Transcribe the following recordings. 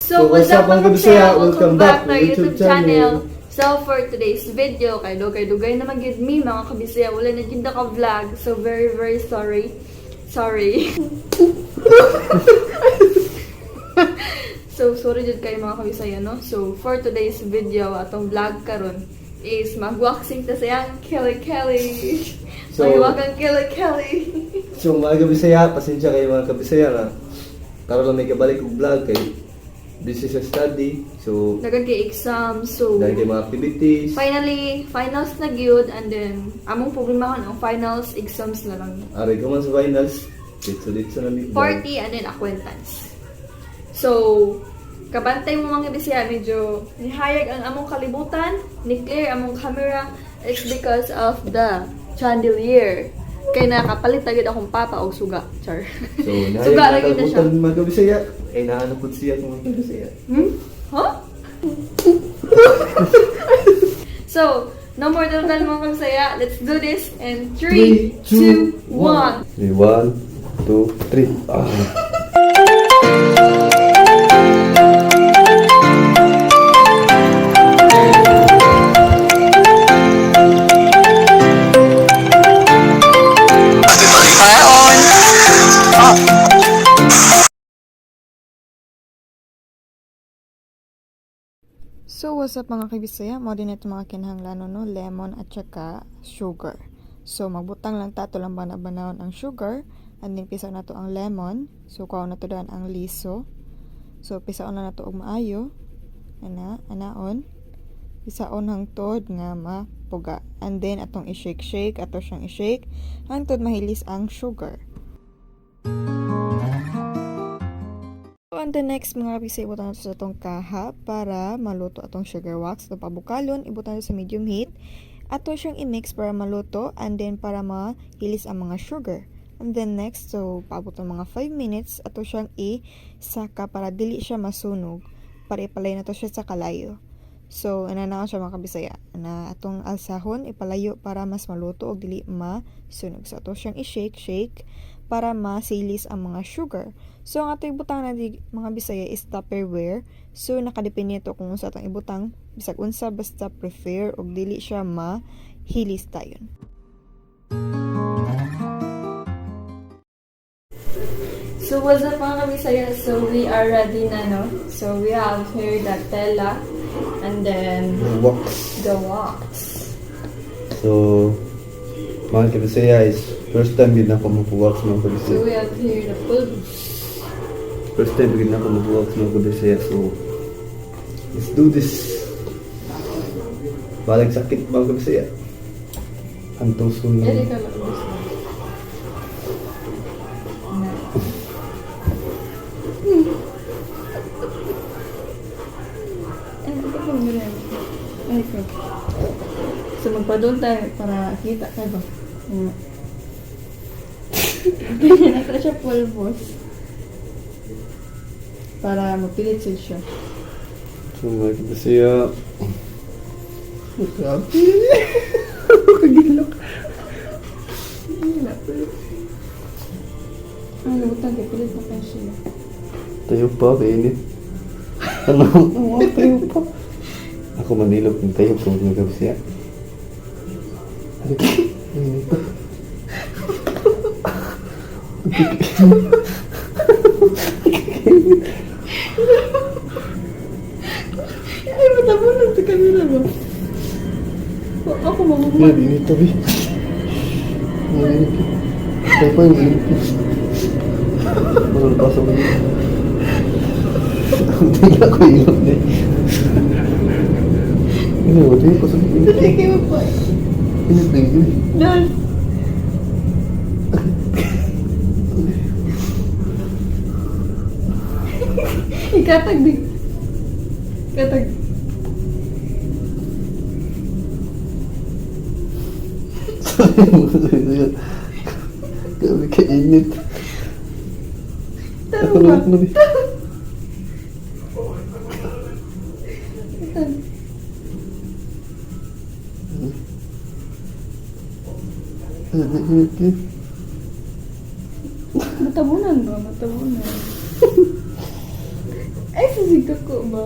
So, what's up, mga kabisaya? Welcome back to our YouTube channel. So, for today's video, kay dugay-dugay na magyud mi, mga kabisaya. Wala na gyud naka-vlog. So, very, very sorry. Sorry. So, sorry jud kayo, mga kabisaya, no? So, for today's video, atong vlog karon is mag-waxing ta sa iyang Kelly Kelly. Mag-waxing Kelly Kelly. So mga kabisaya, pasensya kayo, mga kabisaya, nga karon lang may kabalik og vlog kay busy sa study. So Daghan kay exam, so dahil kay mga activities. Finally, finals na gyud and then among problemahon ang finals exams na lang. Aray ko man sa finals. Ditso ditso na mi. 40 and then acquaintance. So, kabantay mo, mga bisaya, medyo nihayag ang among kalibutan, ni clear among camera. It's because of the chandelier. Kay nakapalit na gyud akong papa og suga. Char. So Suga nahayag ra gyud na siya. na mga kabisaya. Ay naano pud siya, mga kabisaya. Huh? So, no more daldal, mga kabisaya. Let's do this in 3, 2, 1. 3, 1, 2, 3. Ah. So, what's up, mga kabisaya? Mao din ito mga kinahanglanon, no? Lemon at saka sugar. So, magbutang lang ta lang bana-banahon ang sugar and then pisaon nato ang lemon. So, kuhaon nato daan ang liso. So, pisaon na nato og maayo. Ana, anaon. Pisaon hangtod nga mapuga. And then, atong i-shake-shake, ato siyang i-shake hangtod mahilis ang sugar. So, and the next, mga kabisaya, ibutang nato sa atong kaha para maluto atong sugar wax. Ito pabukalon, ibutang nato sa medium heat. Ato siyang i-mix para maluto and then para mahilis ang mga sugar. And then next, so paabot ng mga 5 minutes, ato siyang i-saka para dili siya masunog. Para ipalay na to siya sa kalayo. So, ana na siya, mga kabisaya. Na atong alsahon, ipalayo para mas maluto og dili masunog. So, ato siyang i-shake, shake para masilis ang mga sugar. So, ang atong ibutang na di, mga bisaya, is Tupperware. So, nakadepende ito kung unsa atong ibutang. Bisag unsa, basta prefer og dili siya mahilis tayon. So, what's up, mga kabisaya? So, we are ready na, no? So, we have here the tela and then Wax. The wax. So mga kabisaya is first time gid na ako mag-wax, mga So, kabisaya. we have here the pulbos. First time gid na ako mag-wax, mga kabisaya. So let's do this. Balag sakit, mga kabisaya. Ang tuso Eri lang. ka lang gusto. Na. Ay, ito po ganyan. Ay, ko. So, magpadun tayo para kita ka ba? Nga. Ganyan na siya pulbos. Para mapilit siya. So mga kabisaya. Grabe. Kagilok. Wala, pilit. Ay, lutang, kay pilit na kayo siya. Tayo pa, kainit. Ano? Oo, tayo pa. Ako manilog ng tayo pa, mga kabisaya. Ay, init pa. Ay, matabunan sa camera ba? Ako mamumad. Yan, init tabi. Init. Tayo pa yung init. Parang nasa mo. Hindi na ako ilog na eh. Ano, tayo pa sa init. Dali kayo pa. Init na yun. Dal. Ikatag di. Ikatag. Grabe kainit. Taro Ako ba? na, nabi. Ikatag. Init yun. Matabunan ba? Matabunan. Ay, sisig. Duko ba?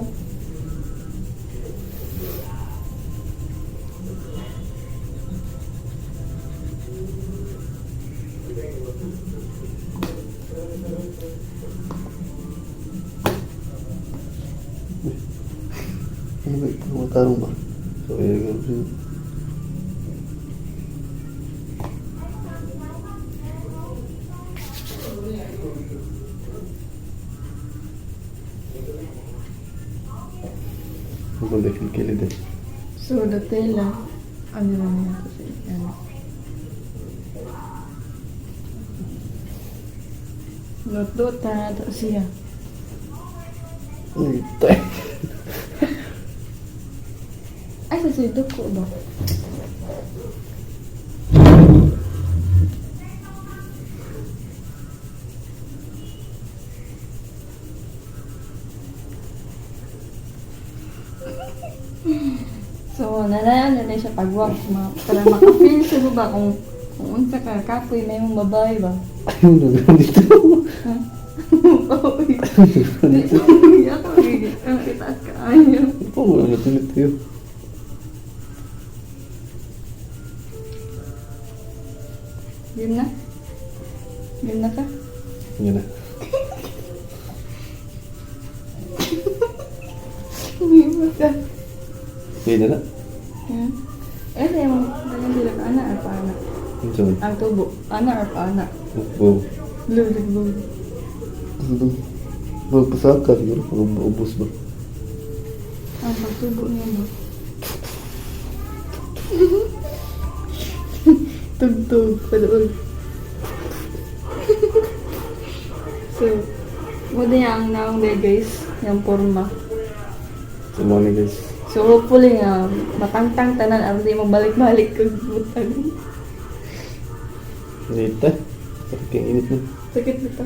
Ano ba? Ano tarong ba? So, ayan ka. Ang ganda yung kilid eh. So, the tela, ano lang yan kasi, ano. Luto ta to siya. Ay, tayo. Ay, sa siya duko ba? So, nalayan na siya pag-wax, ma para maka-feel siya ba kung unsa ka kapoy na yung babae ba? Ayun, nagano dito. Ha? Uy. Uy, ako, ang itaas ka ayo. Oo, wala natulit tayo. Game na? Game na ka? Yan na. Game na ka. Yan na na. Hmm? Eh, sa'yo mo, ganyan sila ka, ana or paana? Ano sa Ang tubo, ana or paana? Wow. Lulig mo. Ano? Magpasaka siguro pag maubos ba? Ang pagtubo niya ba? Tugtog, padool. So, mo din ang naong day guys, yung forma. So, mga guys. So, hopefully nga, matangtang tanan, ang di mabalik-balik kag butang. Init eh. Sakit kayong init na. Sakit nito.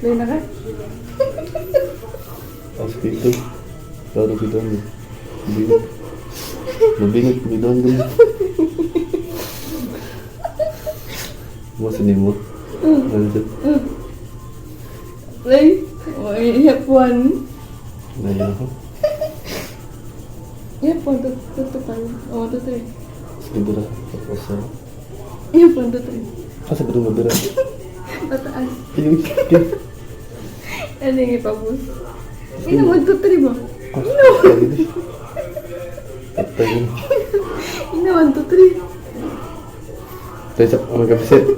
Play na ka? Tapos dito. Laro ko doon. Mabingot. Mabingot ko doon. Ganun. Mo sa nimo. Ano siya? Play? Oy, hep one. Naiyak ako. Hep 1, 2, 2, 5. Oh, 2, 3. Sige bira. Tapos sa... Hep 1, 2, 3. Ah, sa badong mabira. Pataas. Ayun. Okay. Ano yung ipabus? Ina, 1, 2, 3 ba? Ah, patay din. Patay din. Ina, 1, 2, 3. Tayo sa mga kapisit.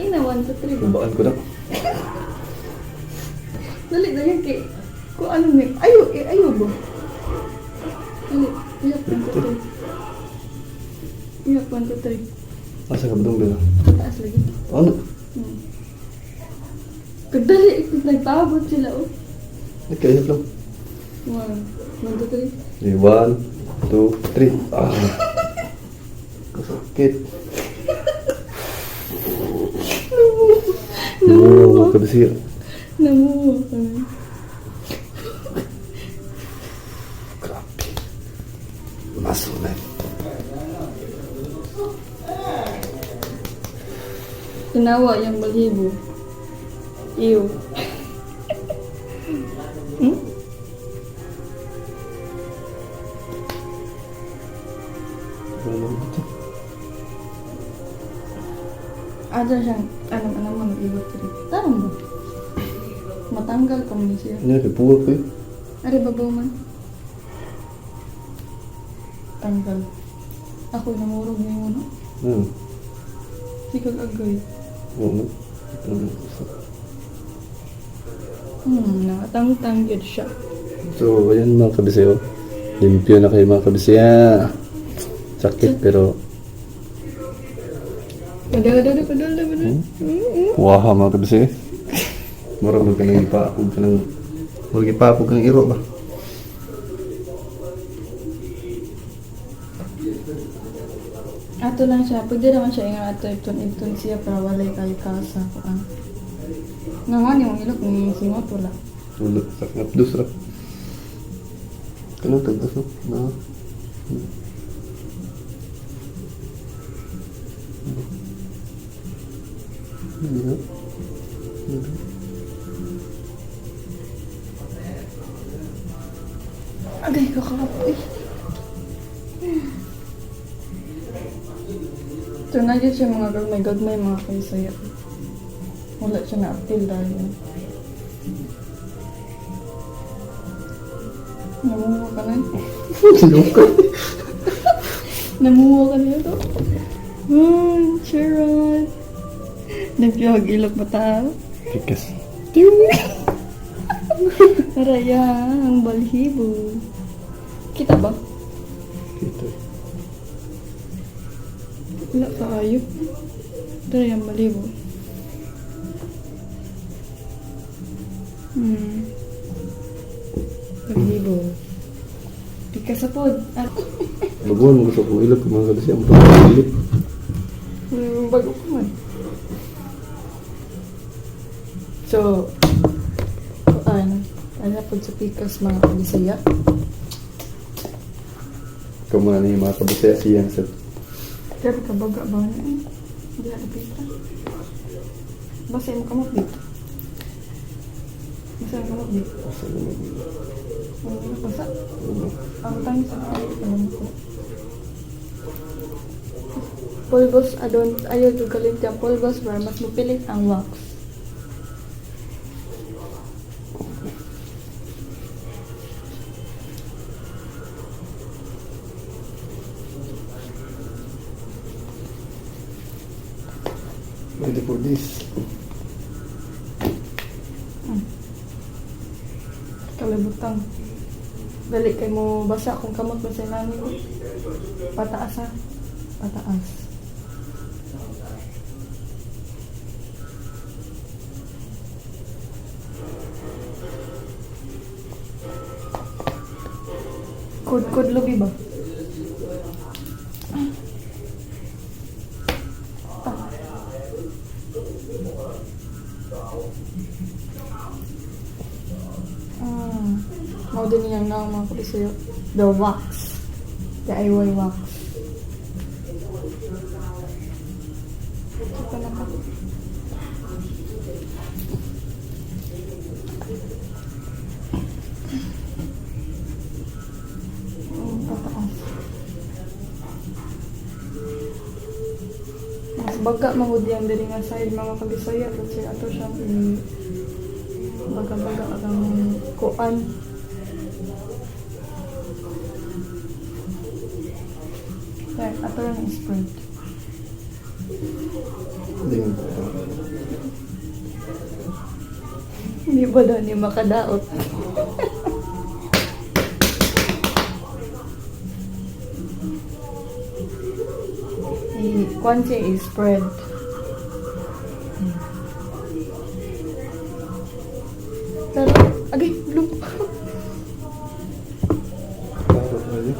Ina, 1, 2, 3 ba? Babaan ko na. Dali, dali, kay... Kung ano ni... Ayo, eh, ayo ba? Dali, hep 1, 2, 3. Hep 1, 2, 3. Ah, sa kabadong bira. Pataas lagi. Ano? Kadali, nagpaabot sila, oh. Nagkaisip lang. 1, 1, 2, 3. Okay, 1, 2, 3. Ah. Kasakit. No, kabisira. Namuha kami. Grabe. Muscle man. Tinawa yung balibo. Ew. Hmm? Ano naman ito? Ada siyang, ano, ano mo, nag-ibot ka rin. Tarong ba? Matanggal ka mo siya. Ano yun? Puwag ko yun. Ari, babaw man. Tanggal. Ako, namurog niya mo, no? Ano? Sikag agay. Oo man. Ito naman. Nakatangtang yun siya. So, ayan mga kabisayo. Limpyo na kayo mga kabisaya. Sakit pero Padal, padal, padal, padal. Waha mga kabisaya. Murag mag ka nang ipaakog ka ng... Murag ipaakog ka ng iro ba? Ato lang siya. Pwede naman siya ingat ato ipton-ipton siya para walay kalkasa. Kuan. Nga nga ni mong ilok ni singot wala. Wala. Sakit dos ra. Kanang tagas no? Na. Hindi na. Hindi. Agay, kakapoy. So, na siya mga gagmay-gagmay mga kaysaya. Wala siya na-appeal dahil. Namuha ka na. Lukay. Namuha ka na ito. Charot. Nagpiyag ilok ba tao? Pikas. Araya, ang balhibo. Kita ba? Dito. Wala ka ayo. Tara ang balhibo. Balhibo. Pika sa pod. Ah, Baguhan mo gusto ko ilok mga kabisaya. Ang pagkakilit. Bago ko man. So, kuan, ano po sa pikas mga kabisaya? Ikaw muna na yung mga kabisaya siyang sa Grabe ka baga ba na eh? Hindi na pita. Basta mo kamot dito. Basta mo kamot dito. Asa naman. Ano basta? Ano? Ang time sa alam ko. Pulbos adon ayaw to galit ang pulbos para mas mapilit ang wax. Ready for this. Kalibutang. Dali kay mo basa kung kamot ba sa ilalim. Pataas ha. Pataas. Kod-kod lubi ba? Mao din niyang na mga kabisaya. The wax. DIY wax. Kita na ka. Pataas. Mas baga mangud yan diri nga side mga kabisaya kasi ato siyang i baga-baga ang kuan. There, ato lang spread. Hindi mo. Hindi ba daw ni makadaot? I kuan siya i-spread. Pero, agay, blue. Klaro kayo.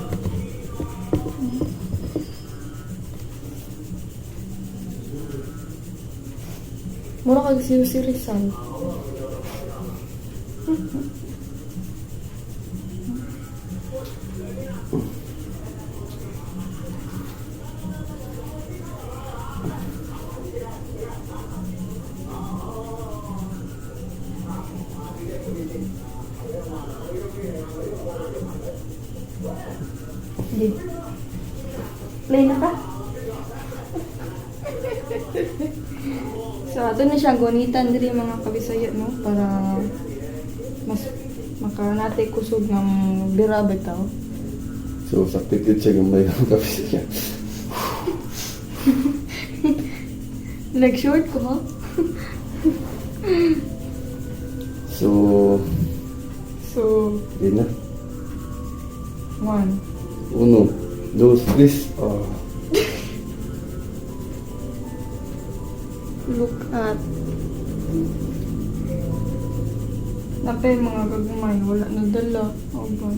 Mura kag si Rizal. Hindi. Play na ka? So, ato na siya gunitan diri mga kabisaya, no? Para mas makanatay kusog ng bira bitaw. So, sakit yun siya gamay ng kabisaya. Like short ko, ha? So, So, yun na. 1. Uno, dos, tres. Oh. Look at. Napay mga gagmay, wala na dala. O ba?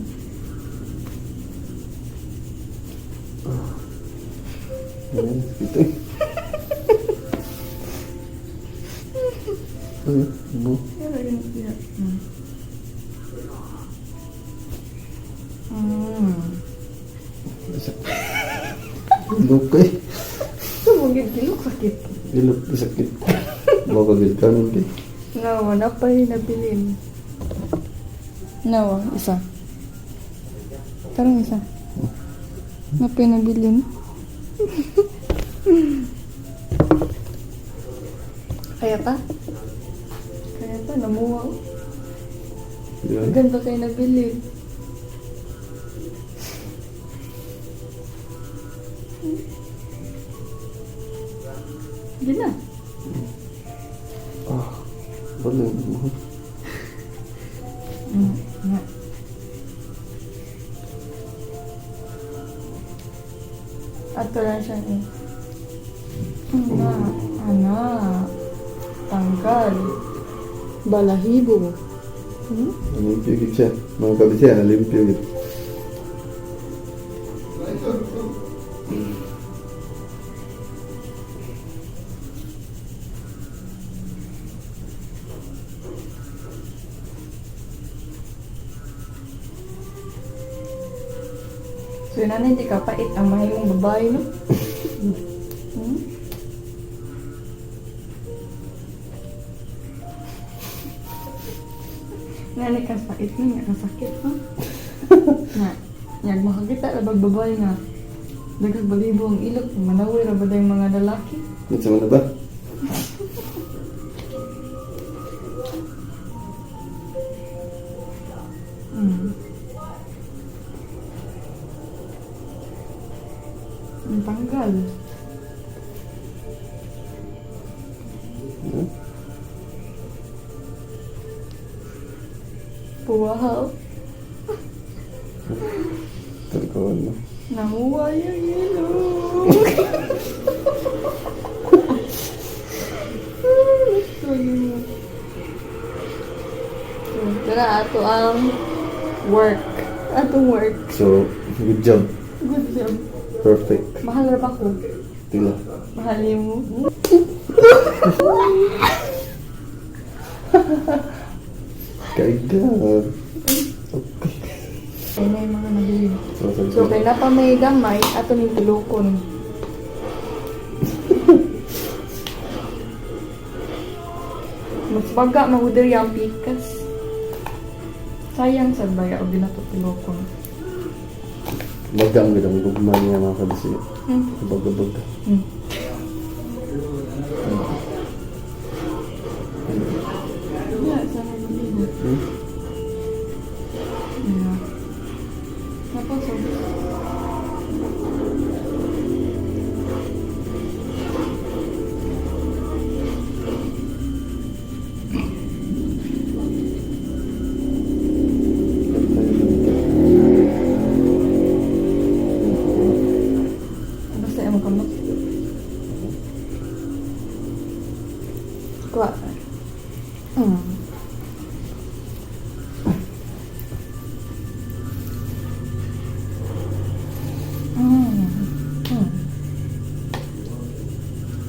Ayan, ito eh. Ay, bu. Yeah. Ilok eh. Tumugid gilok sakit. Ilok, sakit. Baka gid kanon kay. No, napay nabilin. No, isa. Tarong isa. Napinabilin. Kaya pa? Kaya pa, namuha. Yan. Ganda kayo nabili. Hindi na. Ah, wala. Nga. Ato lang siya eh. Ana, ana. Tanggal. Balahibo. Hmm? Limpyo gid siya. Mga kabisaya, limpyo gid. So yun, ano, hindi ka pait ang mahimong babae, no? Hmm? Nani ka pait no, nga kasakit, no? Nga, nga makakita na babae nga. Daghang balibo ang ilok, manaway ra ba yung mga lalaki? Unsa man na ba? Ang tanggal. Hmm? Wow. Talikawan mo. Namuha yung ilok. So, tara, ato ang work. Atong work. So, good job. Good job. Perfect. Mahal ra ba ko? Tila. Mahal mo. Kaiga. Okay. Ay na yung mga nabili. So, So, kay na pa may gamay, ato ning tulukon. Mas baga magudiri ang pikas. Sayang sa baya og ginato tulukon. Baga ang ganda. Gugma niya, mga kabisaya. Baga baga. Yeah, sana balibo. Yeah. Tapos, so, basta imo kamot. Kuha.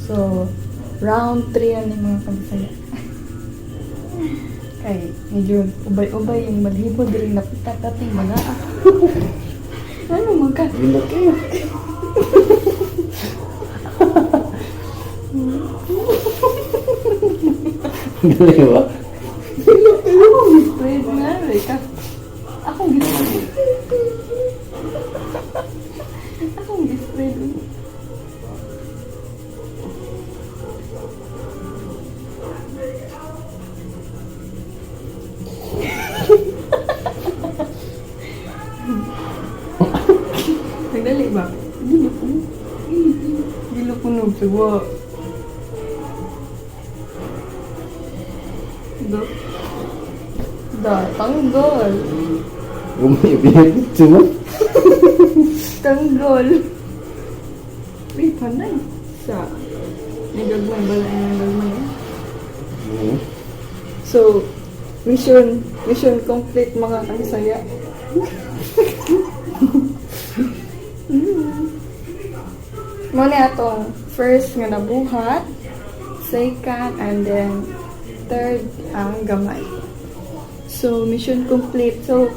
So, round 3 na ni mga kabisaya. Kay, medyo ubay-ubay yung balahibo diri napita kating mga. Ano man ka? Ganda kayo. Galing ba? Akong gispread nga, ka. Akong gispread. Akong gispread. Nagdali ba? Dili ko. Dili ko nog sawa. Do. Da, tanggal. Gumay, mo. Tanggol. Wait, panay. Sa. Nagagmay ba na yung gagmay? So, mission complete, mga kaisaya. Mao ni atong first nga nabuhat, second, and then third ang gamay. So, mission complete. So,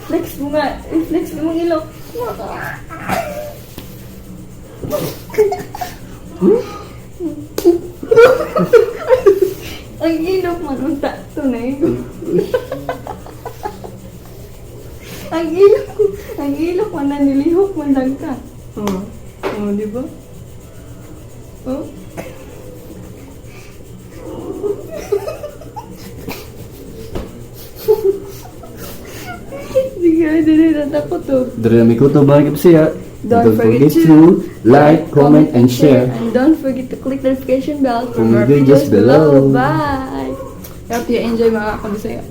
flex mo nga. I-flex mo mong ilok. Ang ilok magunta to na eh. Ang ilok ko. Nangilok man na, nilihok man lang ka. Oh. Oh, di ba? Oh. Sige, dili natakot to. Diri na mi kutob, mga kabisaya. Don't forget to like, comment, and share. And don't forget to click the notification bell for For more more videos videos below. below. Bye! Hope you enjoy, mga kabisaya.